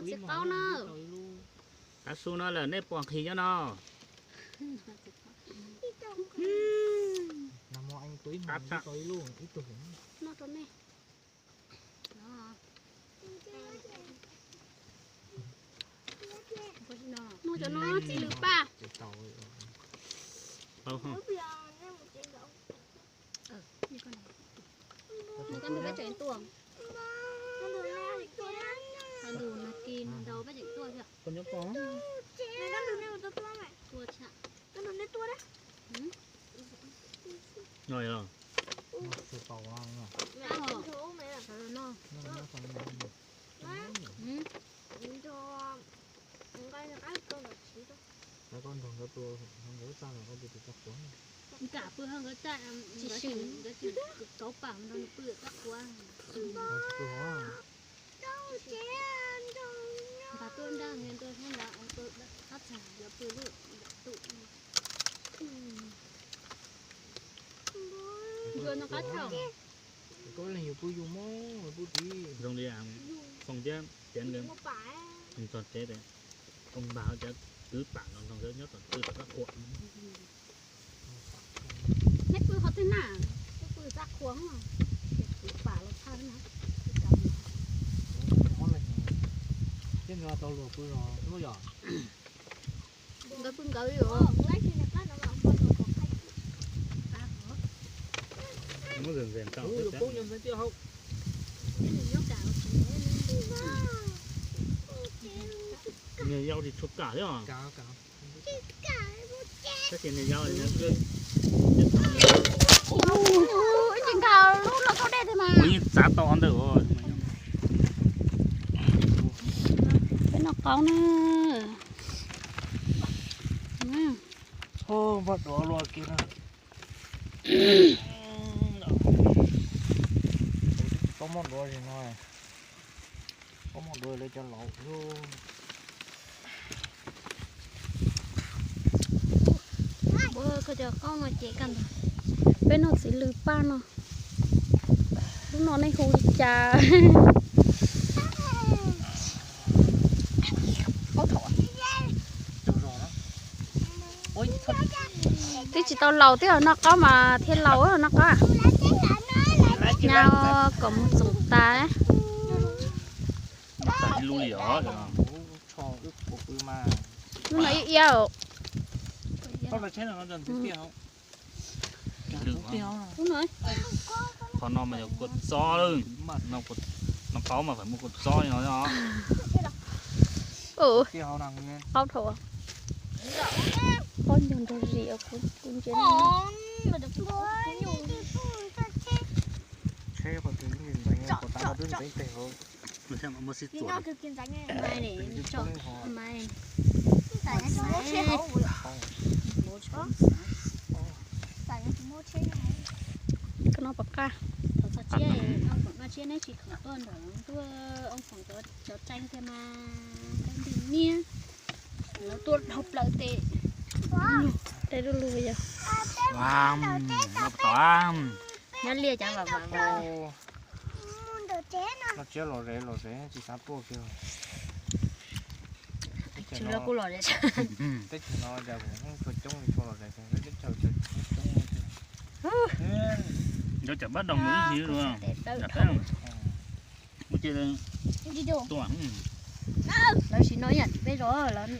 Txiv qaub na. Tav su no lawm nej pom nqhis nyob no. Noj rau nej. Noj cov no txiv lws paj. Nws koj ntu peb tseem tuaj. Ntu nag kis nus nraud peb tseem tuaj thiab. Tua thiab. Sawv los noj. Nkam pw ho nkawd txaj, nkawd tsis kauv pam nrog nws pw txaj quav. Nkam tuaj nrag nws ntua sab nrad, qab txag yuav pw lub tum. Ntua no qab thaum. Koj leej yus pw yus mog, pw tid. Zoo li Foom thiab Tiav nkawd txog tsev, Foom npag cov kwv pam no nrog nkawd nyob tom tw tom qab quav. Neb pw qhov twg na? Peb pw txaj quav, ces kwv pam los tshaj na. Ces nkawd tau luag pw los yog. Nkawd pw nkawd li os. Nws yau tsis tshua kam thiab. Tab sis nws yau, ib tsis nkag lub no kaub dej thiab mas. Kuv yeej txav tau ntawm. Peb noj qaub na. Npaj duav luaj kiag na. Paub muaj duav zim no, paub muaj duav li cov laus. Ua koj cov qaub no ces kaj ntug. Peb noj txiv lws paj no. Lub no nej hu li cas? Twb tsis tau laus twb noj qaub mas thiaj laus noj qaub. Nyab kom mus txoom tas. Lub no ib iab. Qhov no mas yog kua txob, noj qaub mas phải muaj kua txob li no. Qaub dhau, qaub ncaug nrog zis kuv ntsia. Koj noj pom qab. Thaum txog tsiab, neb tsis khoom tuaj nrog tuaj, cov tseeb tiag mas, ntig niab, lawv tuaj dhau plaws tes. Dej lug lug yog. Nyob liaj cas vam vam. Los tsev los zes los zes tsis xav tuaj kiag. Teb chaws no cas kuv yeej tshua coob li tshua los zes, teb chaws coob. Nrog cov pab doog mus ib hlis. Ua ces tuaj. Lawv sim no ib yam tim peb zos lawv.